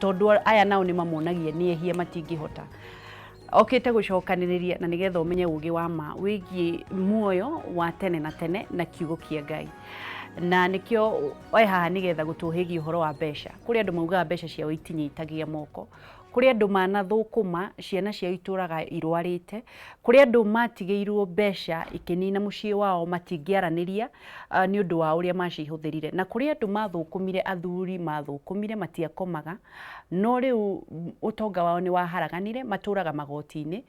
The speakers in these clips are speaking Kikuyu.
Tondũ aya nao nĩ mamonagia nĩ ehia matingĩhota. Okĩte gũcokanĩrĩria na nĩgetha ũmenye ũgĩ wa ma wĩgiĩ muoyo wa tene na tene na kiugo kĩa Ngai. Na nĩkĩo e haha nĩgetha gũtũhĩgia ũhoro wa mbeca. Kũrĩ andũ maugaga mbeca ciao itinyitagia moko. Kũrĩ andũ manathũkũma ciana ciao itũraga irwarĩte. Kũrĩ andũ matigĩirwo mbeca ikĩnina mũciĩ wao matingĩaranĩria nĩ ũndũ wa ũrĩa macihũthĩrire. Na kũrĩ andũ mathũkũmire, athuri mathũkũmire matiakomaga, no rĩu ũtonga wao nĩ waharaganire, matũraga magoti-inĩ.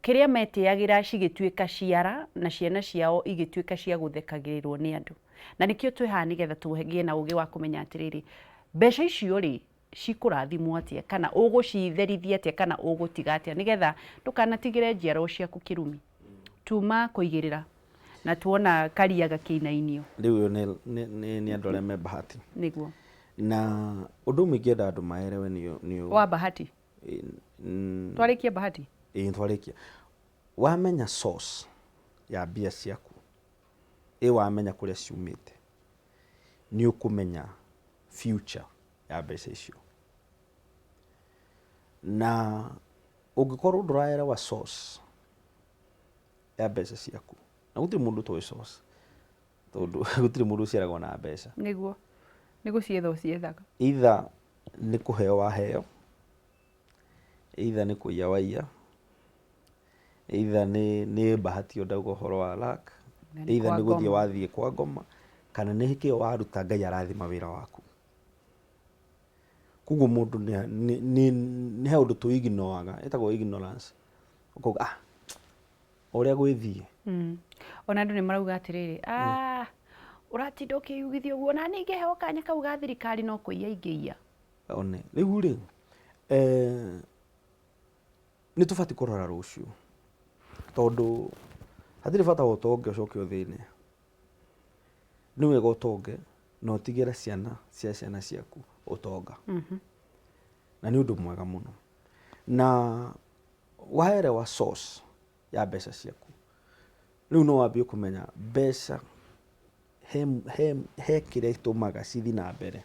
Kĩrĩa metĩyagĩra cigĩtuĩka ciara na ciana ciao igĩtuĩka cia gũthekagĩrĩrwo nĩ andũ. Na nĩkĩo twĩ haha nĩgetha tũgĩe na ũgĩ wa kũmenya atĩrĩrĩ, mbeca icio rĩ, cikũrathimwo atĩa kana ũgũcitherithia atĩa kana ũgũtiga atĩa nĩgetha ndũkanatigĩre njiarwa ciaku kĩrumi. Tuma kũigĩrĩra na tuona karia gakĩinainio. Rĩu ũyũ nĩ andũ arĩa me bahati. Nĩguo. Na ũndũ ũmwe ingĩenda andũ maerewe nĩ Wa bahati? Twarĩkia bahati? Ĩĩ twarĩkia. Wamenya source ya mbia ciaku, ĩ wamenya kũrĩa ciumĩte, nĩ ũkũmenya future ya mbeca icio. Na ũngĩkorwo ndũraerewa source ya mbeca ciaku, na gũtirĩ mũndũ ũtoĩ source, tondũ gũtirĩ mũndũ ũciaragwo na mbeca. Nĩguo, nĩ gũcietha ũciethaga. Either nĩ kũheo waheo, either nĩ kũiya waiya, either nĩ bahati ndauga ũhoro wa luck, either nĩ gũthiĩ wathiĩ kwa ngoma, kana nĩ kĩo waruta Ngai arathima wĩra waku. Koguo mũndũ nĩ he ũndũ tũ ignore aga, ĩtagwo ignorance, ũkauga ah ũrĩa gwĩthiĩ. Ona andũ nĩ marauga atĩrĩrĩ, ah ũratinda ũkĩyugithia ũguo ona niĩ ingĩheo kanya kau ga thirikari no kũiya ingĩiya. One, rĩu rĩ, nĩ tũbatiĩ kũrora rũciũ, tondũ hatirĩ bata wa ũtonge ũcoke ũthĩne. Nĩ wega ũtonge na ũtigĩre ciana cia ciana ciaku ũtonga. Na nĩ ũndũ mwega mũno. Na waerewa source ya mbeca ciaku, rĩu no wambie kũmenya mbeca he kĩrĩa gĩtũmaga cithiĩ na mbere.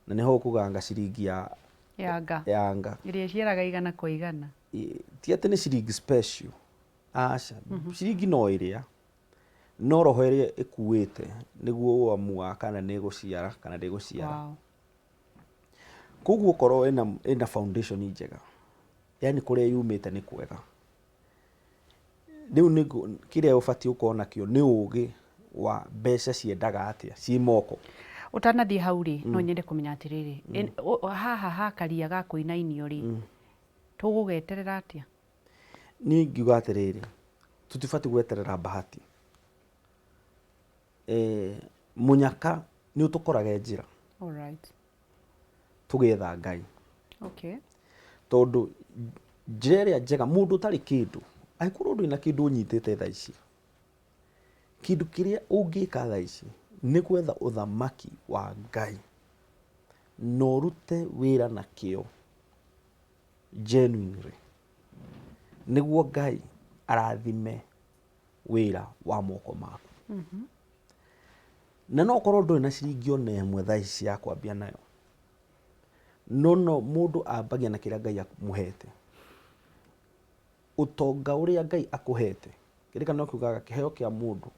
Na nĩho ũkuganga ciringi ya ya nga ya nga ĩrĩa ĩciaraga igana kwa igana. Ti atĩ nĩ ciringi special, aca, ciringi no ĩrĩa no roho ĩrĩa ĩkuĩte nĩguo ũamuaga kana nĩ ĩgũciara kana ndĩgũciara. Koguo okorwo ĩna foundation njega, yani kũrĩa yumĩte nĩ kwega, rĩu kĩrĩa ũbatiĩ gũkorwo nakĩo nĩ ũgĩ wa mbeca ciendaga atĩa ciĩ moko. Ũtanathiĩ hau rĩ, no nyende kũmenya atĩrĩrĩ, haha ha karia ga kũinainio rĩ, tũgũgeterera atĩa? Niĩ ingiuga atĩrĩrĩ, tũtibatiĩ gweterera bahati. Mũnyaka nĩ ũtũkoraga njĩra. Tũgĩetha Ngai. Tondũ njĩra ĩrĩa njega, mũndũ ũtarĩ kĩndũ, angĩkorwo ndũrĩ na kĩndũ ũnyitĩte thaa ici, kĩndũ kĩrĩa ũngĩka thaa ici nĩ gwetha ũthamaki wa Ngai na ũrute wĩra na kĩo genuinely, nĩguo Ngai arathime wĩra wa moko maku. Na no ũkorwo ndũrĩ na ciringi ona ĩmwe thaa ici ya kwambia nayo, no no mũndũ ambagia na kĩrĩa Ngai amũhete. Ũtonga ũrĩa Ngai akũhete, kĩrĩkanĩro kiugaga kĩheo kĩa mũndũ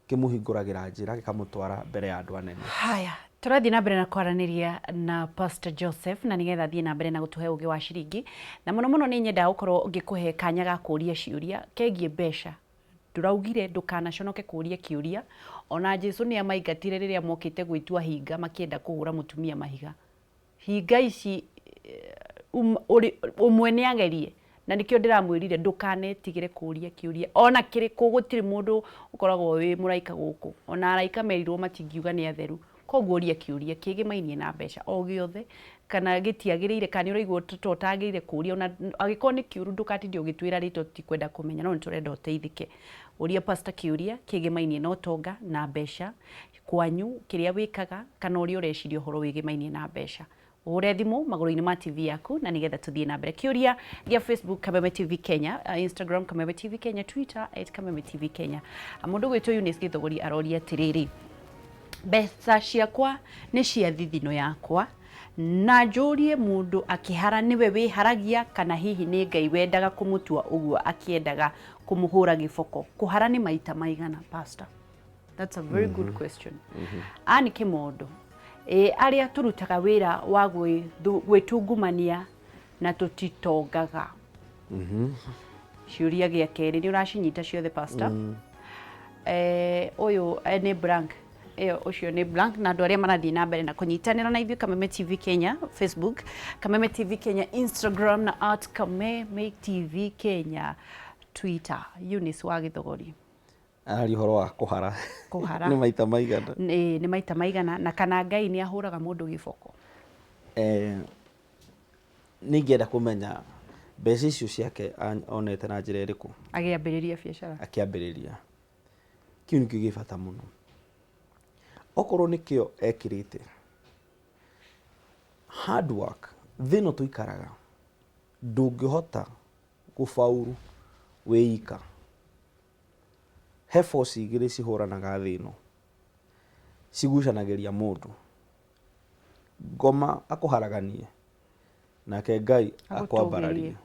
kĩmũhingũragĩra njĩra gĩkamũtwara mbere ya andũ anene. Haya, tũrathiĩ na mbere na kwaranĩria na Pastor Joseph na nĩgetha athiĩ na mbere na gũtũhe ũgĩ wa ciringi, na mũno mũno nĩ nyendaga gũkorwo ngĩkũhe kanya ga kũũria ciũria kegiĩ mbeca. Ndũraugire ndũkanaconoke kũũria kĩũria, ona Jesu nĩ amaingatire rĩrĩa mokĩte gwĩtua hinga makĩenda kũhũra mũtumia mahiga. Hinga ici ũmwe nĩ agerie, na nĩkĩo ndĩramwĩrire ndũkanetigĩre kũũria kĩũria ona kĩrĩkũ, gũtirĩ mũndũ ũkoragwo wĩ mũraika gũkũ, ona araika merirwo matingiuga nĩ atheru, koguo ũria kĩũria kĩgĩmainie na mbeca o gĩothe, kana gĩtiagĩrĩire, kana nĩ ũraigua ta ũtagĩrĩire kũũria, ona angĩkorwo nĩ kĩũru ndũgatinde ũgĩtwĩra rĩtwa tũtikwenda kũmenya, no nĩ tũrenda ũteithĩke. Ũria pastor kĩũria kĩgĩmainie na ũtonga na mbeca kwanyu, kĩrĩa wĩkaga, kana ũrĩa ũreciria ũhoro wĩgĩmainie na mbeca. Ũhũre thimũ magũrũ-inĩ ma TV yaku na nĩgetha tũthiĩ na mbere. Kĩũria gĩa Facebook Kameme TV Kenya, Instagram Kameme TV Kenya, Twitter at Kameme TV Kenya. Mũndũ gwĩtwo Eunice Gĩthũgũri aroria atĩrĩrĩ, mbeca ciakwa nĩ cia thithino yakwa Na njũrie mũndũ akĩhara nĩwe wĩharagia kana hihi nĩ Ngai wendaga kũmũtua ũguo akĩendaga kũmũhũra gĩboko. Kũhara nĩ maita maigana, Pastor? That's a very good question. Ann Kimondo, ĩ arĩa tũrutaga wĩra wa gwĩtungumania na tũtitongaga. Ciũria gĩa kerĩ nĩ ũracinyita ciothe, Pastor? Ũyũ nĩ blank, ĩyo ũcio nĩ blank. Na andũ arĩa marathiĩ na mbere na kũnyitanĩra na ithuĩ, Kameme TV Kenya Facebook, Kameme TV Kenya Instagram na @KamemeTV Kenya Twitter. Eunice wa Gĩthogori. Araria ũhoro wa kũhara. Kũhara. Nĩ maita maigana? Nĩ maita maigana na kana Ngai nĩ ahũraga mũndũ gĩboko? Nĩ ingĩenda kũmenya mbeca icio ciake onete na njĩra ĩrĩkũ. Agĩambĩrĩria biacara. Akĩambĩrĩria. Kĩu nĩkĩo gĩ bata mũno. Okorwo nĩkĩo ekĩrĩte hard work, thĩ ĩno tũikaraga ndũngĩhota gũbauru wĩ ika. He force igĩrĩ cihũranaga thĩ ĩno, cigucanagĩria mũndũ. Ngoma akũharaganie nake Ngai akwambararie.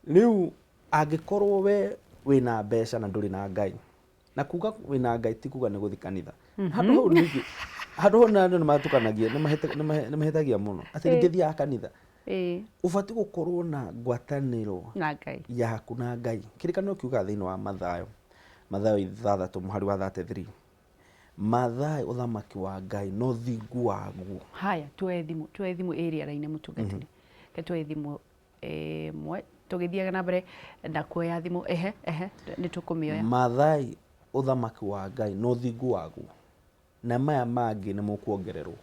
Rĩu angĩkorwo we wĩna mbeca na ndũrĩ na Ngai, na kuga wĩna Ngai ti kuga nĩ gũthiĩ kanitha. Handũ hau ningĩ, handũ hau andũ nĩ matukanagia, nĩ mahĩtagia mũno atĩ ningĩ thiaga kanitha. Ũbatiĩ gũkorwo na ngwatanĩro na Ngai yaku na Ngai. Kĩrĩkanĩro kiugaga thĩinĩ wa Mathayo, Mathayo 6 mũhari wa 33, mathai ũthamaki wa Ngai na ũthingu waguo. Haya, tuoe thimũ, tuoe thimũ ĩrĩa raini. Mũtungatĩri, ke tuoe thimũ ĩmwe tũgĩthiaga na mbere na kuoya thimũ. Ehe, ehe, nĩ tũkũmĩoya. Mathai ũthamaki wa Ngai na ũthingu waguo, na maya mangĩ nĩ mũkuongererwo.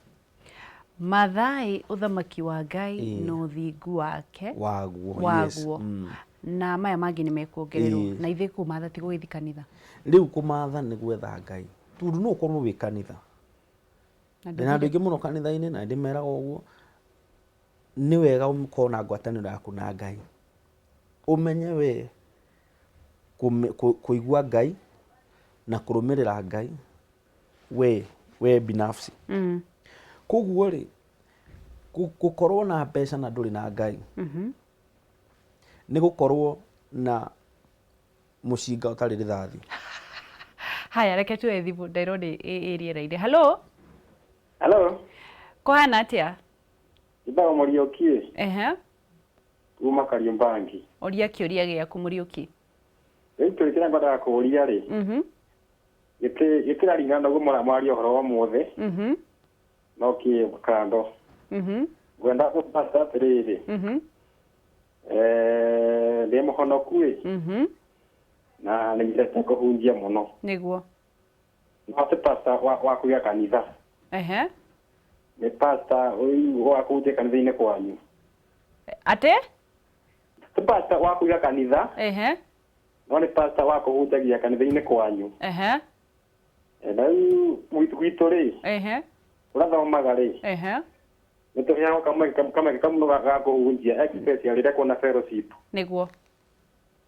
Mathai ũthamaki wa Ngai na ũthingu wake waguo. Waguo. Na maya mangĩ nĩ mekuongererwo. Na ithuĩ kũmatha ti gũgĩthiĩ kanitha. Rĩu kũmatha nĩ gwetha Ngai, tondũ no ũkorwo wĩ kanitha. Na Ndĩna andũ aingĩ mũno kanitha-inĩ na ndĩmeraga ũguo, nĩ wega ũkorwo na ngwatanĩro yaku na Ngai, ũmenye we kũigua Ngai na kũrũmĩrĩra Ngai we binafsi. Koguo rĩ, gũkorwo na mbeca na ndũrĩ na Ngai nĩ gũkorwo na mũcinga ũtarĩ rithathi. Haya, reke tuoe thimũ, ndairwo nĩ ĩ rĩera-inĩ. Hello. Hello. Kũhana atĩa? Njĩtagwo Mũriũki. Kuma Kariũmbangi. Ũria kĩũria gĩaku, Mũriũki. Rĩu kĩũria kĩrĩa ngwendaga kũũria rĩ, gĩtiraringana na ũguo mũramwaria ũhoro wa ũmũthĩ, no kĩ kando. Ngwenda kũbata atĩrĩrĩ, ndĩ mũhonoku ĩ, na nĩ nyendete kũhunjia mũno. No ti pastor wa kũiga kanitha. Nĩ pastor ũyũ wa kũhunjia kanitha-inĩ kwanyu. Atĩ? Ti pastor wa kũiga kanitha, no nĩ pastor wa kũhunjagia kanitha-inĩ kwanyu. Na rĩu gwitũ rĩ, ũrathomaga rĩ, nĩ tũheagwo kamweke kamwe ga kũhunjia, especially rĩrĩa kwĩna fellowship.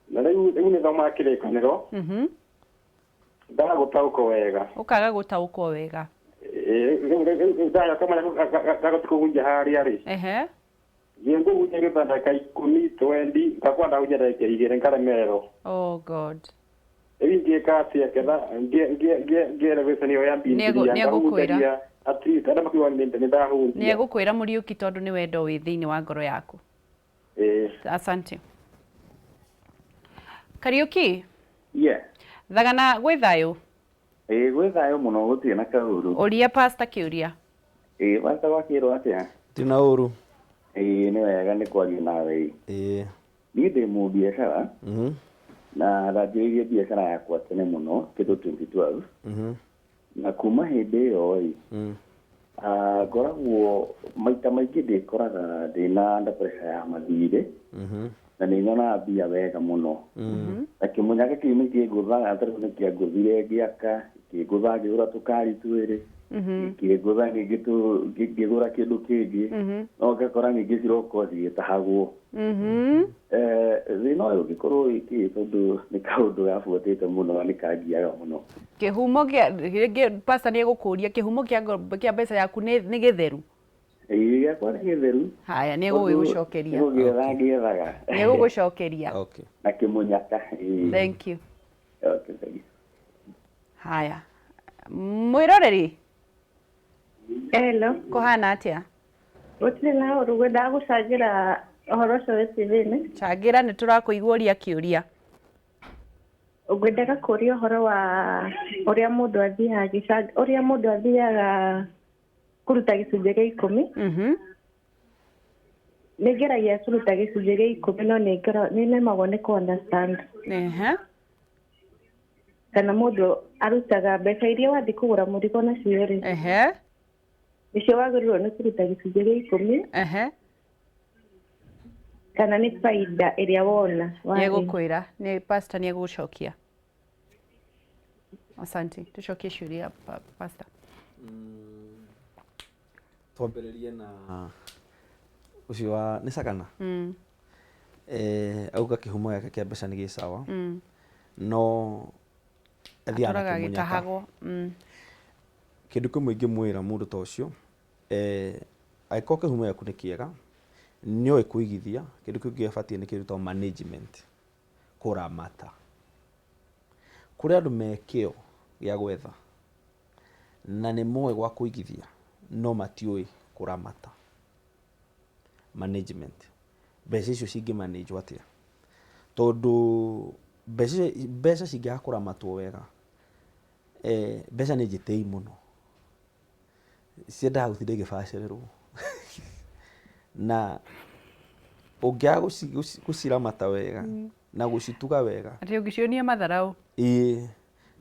Na rĩu nĩ thomaga Kĩrĩkanĩro, ndaga gũtaũkwo wega. Ũkaga gũtaũkwo wega. Rĩu ndaheo kamweke ga gũthiĩ kũhunjia harĩa rĩ, thiĩ ngũhunjia gĩta ndagĩka 10, 20, ngakwa ndahunjia ndagĩka 2 ngaremererwo. Oh God. Rĩu ingĩka atĩa ketha ngĩe revelation ĩyo ya Bibilia Nĩegũkwĩra. ngahunjagia at least andũ makiuga nĩ ndahunjia? Nĩ egũkwĩra, Mũriũki, tondũ nĩ wendo wĩ thĩinĩ wa ngoro yaku. Ĩĩ. Asante, Kariũki. Yeah. Thagana gwĩ thayũ? Ĩĩ, gwĩ thayũ mũno, gũtirĩ na kaũru. Ũria pastor kĩũria. Ĩĩ, pastor, gwakĩrwo atĩa? Tina ũru. Ĩĩ, nĩ wega nĩ kwaria nawe ĩ. Niĩ ndĩ mũbiacara na ndanjĩrĩirie biacara yakwa tene mũno kĩndũ 2012, na kuma hĩndĩ ĩyo ĩ, ngoragwo maita maingĩ ndĩkoraga ndĩna under pressure ya mathirĩ, na nĩ nyonaga mbia wega mũno, na kĩmũnyaka kĩu nĩ kĩngũthaga. Tarĩu nĩ kĩangũthire ngĩaka, kĩngũtha ngĩgũra tũkari twĩrĩ. Ngĩgũtha ningĩ ngĩgũra kĩndũ kĩngĩ, no ngakora ningĩ ciroka cigĩtahagwo. Thĩna ũyũ ũngĩkorwo wĩ kĩ? Tondũ nĩ kaũndũ gabuatĩte mũno na nĩ kangiaga mũno. Kĩhumo kĩa rĩngĩ, pastor nĩ egũkũria kĩhumo kĩa mbeca yaku nĩ gĩtheru? Ĩĩ, gĩakwa nĩ gĩtheru. Haya, nĩ egũgĩgũcokeria. Nĩ gũgĩetha ngĩethaga. Nĩ egũgũcokeria. Okay. Na kĩmũnyaka, ĩĩ. Thank you. Okay, thank you. Haya, mwĩroreri. Hello. Kũhana atĩa? Gũtirĩ na ũru, ngwendaga gũcangĩra ũhoro ũcio wĩ TV-inĩ. Cangĩra, nĩ tũrakũigua, ũria kĩũria. Ngwendaga kũria ũhoro wa ũrĩa mũndũ athiaga ũrĩa mũndũ athiaga kũruta gĩcunjĩ gĩa 10. Nĩ ngeragia kũruta gĩcunjĩ gĩa 10, no nĩ nemagwo nĩ kũ understand. Kana mũndũ arutaga mbeca iria wathiĩ kũgũra mũrigo nacio rĩ, nĩcio wagĩrĩirwo nĩ kũruta gĩcunjĩ gĩa 10, kana nĩ baida ĩrĩa wona warĩha? Nĩegũkwĩra, nĩ pastor nĩ egũcokia. Asante. Tucokie ciũria, pastor. Twambĩrĩrie na ũcio wa nĩ Sagana. Auga kĩhumo gĩake kĩa mbeca nĩ gĩ sawa, no athiaga na atũraga kĩmũnyaka. Gĩtahagwo. Kĩndũ kĩmwe ingĩmwĩra mũndũ ta ũcio, angĩkorwo kĩhumo gĩaku nĩ kĩega, nĩũĩ kũigithia, kĩndũ kĩu gĩbatiĩ nĩ kĩndũ ta management, kũramata. Kũrĩ andũ me kĩo gĩa gwetha na nĩ moĩ gwa kũigithia, no matiũĩ kũramata, management. Mbeca icio cingĩ manage atĩa? Tondũ mbeca cingĩaga kũramatwo wega, mbeca nĩ njĩtĩi mũno, ciendaga gũtinda igĩbacĩrĩrwo, na ũngĩaga gũciramata wega na gũcituga wega, atĩ ũngĩcionia matharaũ, ĩĩ,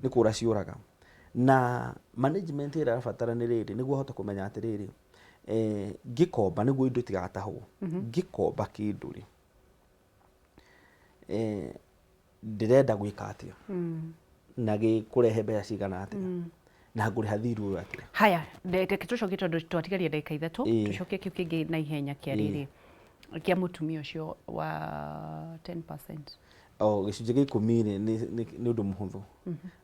nĩ kũra ciũraga. Na management ĩrĩa ĩrabatara nĩ rĩrĩ, nĩguo ũhote kũmenya atĩrĩrĩ, ngĩkomba nĩguo indo itigatahwo, ngĩkomba kĩndũ rĩ, ndĩrenda gwĩka atĩa na gĩkũrehe mbeca cigana atĩa na ngũrĩha thiirĩ ũyũ atĩa. Haya, reke tũcokie tondũ twatigaria ndagĩka 3. Tũcokie kĩu kĩngĩ na ihenya kĩa rĩrĩ kĩa mũtumia ũcio wa 10%. O gĩcunjĩ gĩa 10 rĩ, nĩ ũndũ mũhũthũ.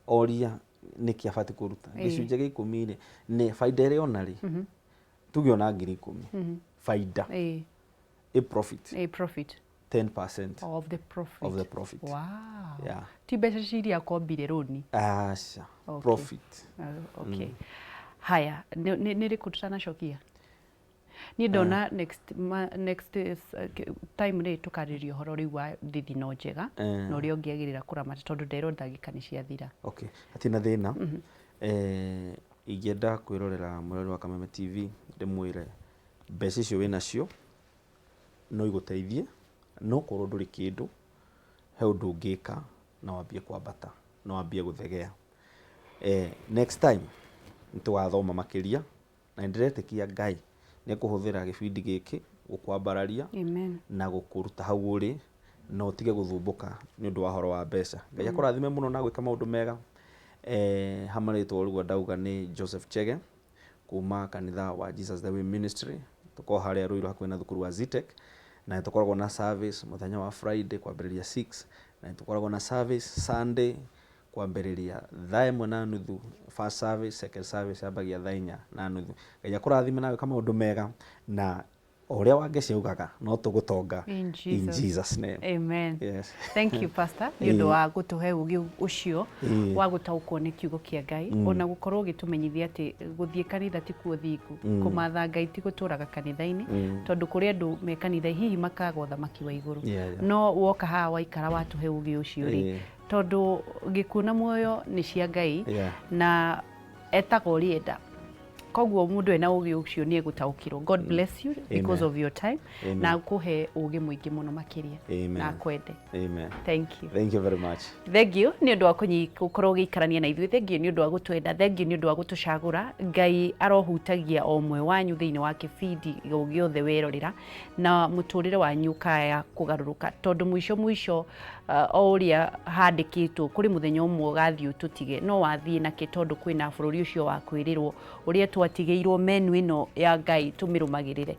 Oria nĩkĩ abatiĩ kũruta gĩcunjĩ gĩa 10 rĩ, nĩ baida ĩrĩa ona rĩ, tuge ona 10,000 baida, ĩ profit, ĩ profit, 10% of the profit. Of the profit. Yeah. Ti mbeca ciria akombire rũni? Aca. Okay. Profit. Oh, okay. Haya, nĩ rĩkũ tutanacokia? Niĩ ndona next time rĩ, tũkarĩria ũhoro rĩu wa thithino njega na ũrĩa ũngĩagĩrĩra kũramata, tondũ nderwo ndagĩka nĩ ciathira. Okay, hatirĩ na thĩna. Ingĩenda kwĩrorera mwĩrori wa Kameme TV, ndĩmwĩre mbeca icio wĩnacio no igũteithie, no korwo ndũrĩ kĩndũ, he ũndũ ũngĩka na wambie kwambata na wambie gũthegea. Next time nĩ tũgathoma makĩria, na nĩ ndĩretĩkia Ngai nĩ ekũhũthĩra gĩbindi gĩkĩ gũkwambararia Amen. na gũkũruta hau ũrĩ na ũtige gũthumbũka nĩ ũndũ wa ũhoro wa mbeca. Ngai akũrathime mũno na gwĩka maũndũ mega. Hamarĩtwo ũguo ndauga nĩ Joseph Chege kuma kanitha wa Jesus the Way Ministry. Tũkoragwo harĩa Ruiru hakuhĩ na thukuru wa Zetech, na nĩ tũkoragwo na service mũthenya wa Friday kwambĩrĩria 6, na nĩ tũkoragwo na service Sunday kwambĩrĩria thaa 1:30 first service, second service yambagia thaa 4:30. Ngai akũrathime na gwĩka maũndũ mega, na o ũrĩa Wangeci augaga, no tũgũtonga. In in Jesus. Jesus name. Amen. Yes. Thank you, pastor, nĩ ũndũ wa gũtũhe ũgĩ ũcio wa gũtaũkwo nĩ kiugo kĩa Ngai, ona gũkorwo ũgĩtũmenyithia atĩ gũthiĩ kanitha ti kuo thingu, kũmatha Ngai ti gũtũraga kanitha-inĩ, tondũ kũrĩ andũ me kanitha hihi makaga ũthamaki wa igũrũ. No woka haha waikara watũhe ũgĩ ũcio rĩ, tondũ gĩkuũ na muoyo nĩ cia Ngai, na etaga ũrĩa enda, koguo mũndũ ena ũgĩ ũcio nĩ egũtaũkĩrwo. God bless you because Amen. of your time Amen. na akũhe ũgĩ mũingĩ mũno makĩria Amen. na akwende. Amen. Thank you. Thank you very much. Thank you nĩ ũndũ wa gũkorwo ũgĩikarania na ithuĩ. Thank you nĩ ũndũ wa gũtwenda. Thank you nĩ ũndũ wa gũtũcagũra. Ngai arohutagia o ũmwe wanyu thĩinĩ wa kĩbindi o gĩothe werorera, na mũtũrĩre wanyu ũkaya kũgarũrũka, tondũ mũico mũico. O ũrĩa handĩkĩtwo kũrĩ mũthenya ũmwe ũgathiĩ ũtũtige, no wathiĩ nakĩ tondũ kwĩna bũrũri ũcio wa kwĩrĩrwo ũrĩa twatigĩirwo menu ĩno ya Ngai tũmĩrũmagĩrĩre.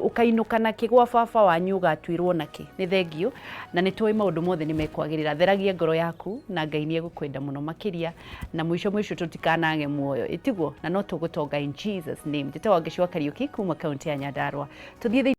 Ũkainũka nakĩ gwa baba wanyu ũgatuĩrwo nakĩ? Nĩ thengiũ na nĩ tũĩ maũndũ mothe nĩ mekwagĩrĩra. Theragia ngoro yaku na Ngai nĩ egũkwenda mũno makĩria na mũico mũico tũtikanage muoyo, ĩtiguo? Na no tũgũtonga in Jesus name. Njĩtagwo Wangeci wa Kariũki kuma kaunti ya Nyandarua. Tũthiĩ thĩinĩ.